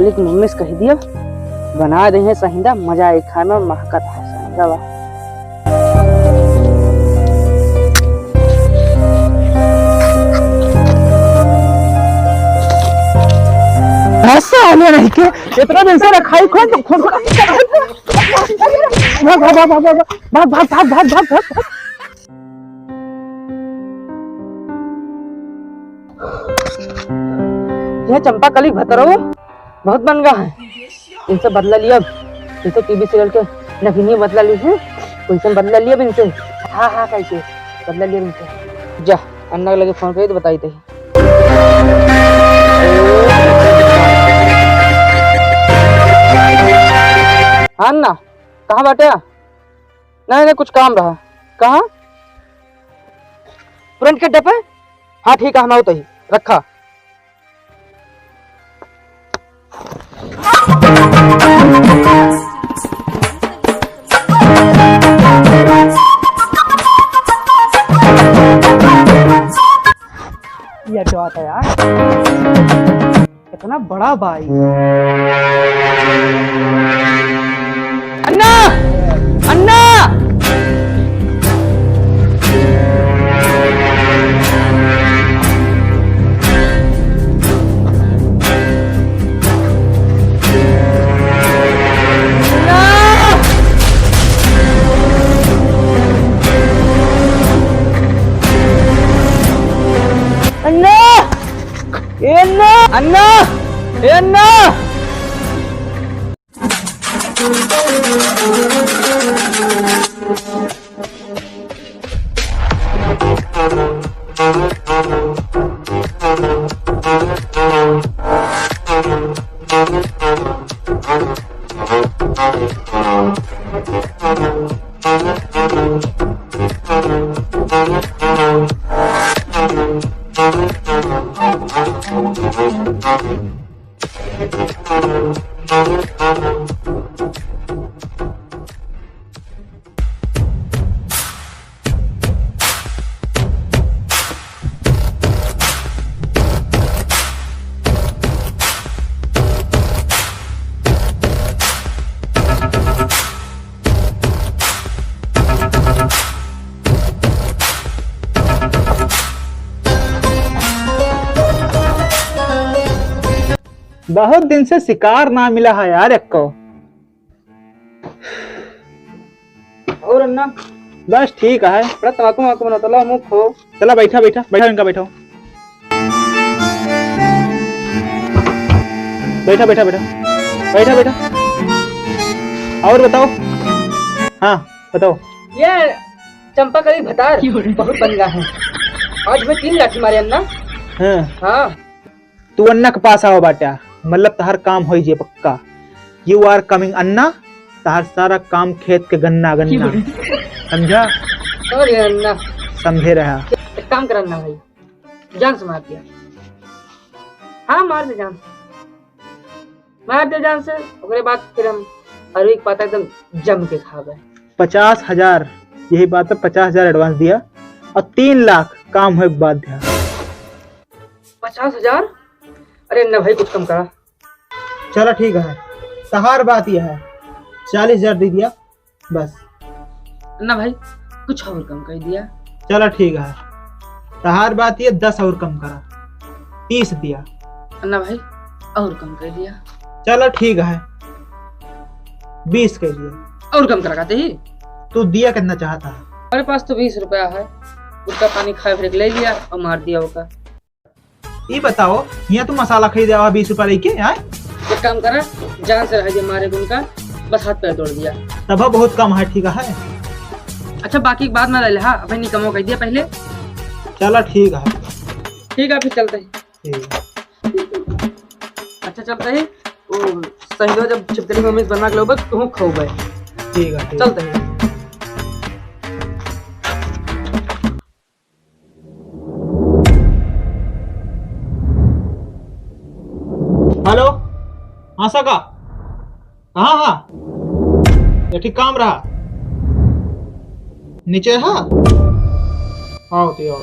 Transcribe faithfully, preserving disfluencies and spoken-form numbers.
लेकिन मम्मी से कहि दिया, बनाइ देइहैं सहिंदा, मजा आई खाए में, महकत है सहिंदा बा। ऐसा होने नहीं के, इतना दिन से रखाई कौन तो खोल खोल। भाग, भाग, भाग। यह चंपा कली भतरो बहुत बन गा है। इनसे बदला लिया, जैसे टीवी सीरियल के नगिनी बदला ली है, वैसे बदला लिया इनसे। हाँ, हाँ, कह के बदला लिया इनसे। जा, अन्ना के लगे फोन करी तो बताई दे। हाँ अन्ना, कहाँ बाटे? नहीं, नहीं, कुछ काम रहा। कहाँ? पुरनके अड्डे पे? हाँ, ठीक है, हम आवत ही। रखा। ये क्या बात है यार? इतना बड़ा भाई। अन्ना! अन्ना! अन्ना! ए अन्ना! अन्ना! ए अन्ना! बहुत दिन से शिकार ना मिला है यार एक्को। और अन्ना? बस ठीक है। बड़ा तमाकू वमाकू बनाता, ला मुँह खो। चला बैठा, बैठा, बैठा इनका, बैठा। बैठा, बैठा, बैठा। बैठा, बैठा। और बताओ। हाँ, बताओ। ये चंपा कली भतार बहुत बन गया है। आज मैं तीन लाठी मारे अन्ना। हाँ। हाँ। तू अन्ना के पास आवा बाट्या, मतलब तहार काम होई जे पक्का। You are coming अन्ना, तहार सारा काम खेत के गन्ना गन्ना। समझा? समझ गया अन्ना। समझे रहा। एक काम कर अन्ना भाई, जान से मार दिया। हाँ, मार दे जान से। मार दे जान से, ओकरे बाद फिर हम अरुई के पाता एकदम जम के खाबे। पचास हजार, यही बात पे पचास हजार advance दिया और तीन लाख काम होए के बाद दिया। पचास हजार? अरे ना भाई, कुछ कम करा। चला ठीक है, तहार बात यह है, चालीस हजार दे दिया बस। ना भाई, कुछ और कम कर दिया। चला ठीक है, तहार बात ये, दस और कम करा, तीस दिया। ना भाई, और कम कर दिया। चला ठीक है, बीस कर दिया। और कम करा कहते ही। तू दिया कितना चाहता है? हमारे पास तो बीस रुपया है, गुटखा पानी खाए फिर ले लिया और मार दिया ओका। ई बताओ, हियाँ तू मसाला खरीदे आवा बीस रुपया लेके, आए? एक काम करा, जान से रह जे मारे उनका, बस हाथ पैर तोड़ दिया। तब बहुत कम है, ठीक है। अच्छा, बाकी के बाद में ले ले, हाँ, अबे निकमो कह दिया पहले। चला, ठीक है। ठीक है, फिर चलते हैं। ठीक है। अच्छा, चलते हैं, वो सहिलो जब छिपकली मम्मी से बना के लोबे, तू खाओ भाई। ठीक है, ठीक। चलते हैं। हेलो, हाँ सका, कहाँ हा? ये ठीक काम रहा, नीचे हा? आओ, तो आओ।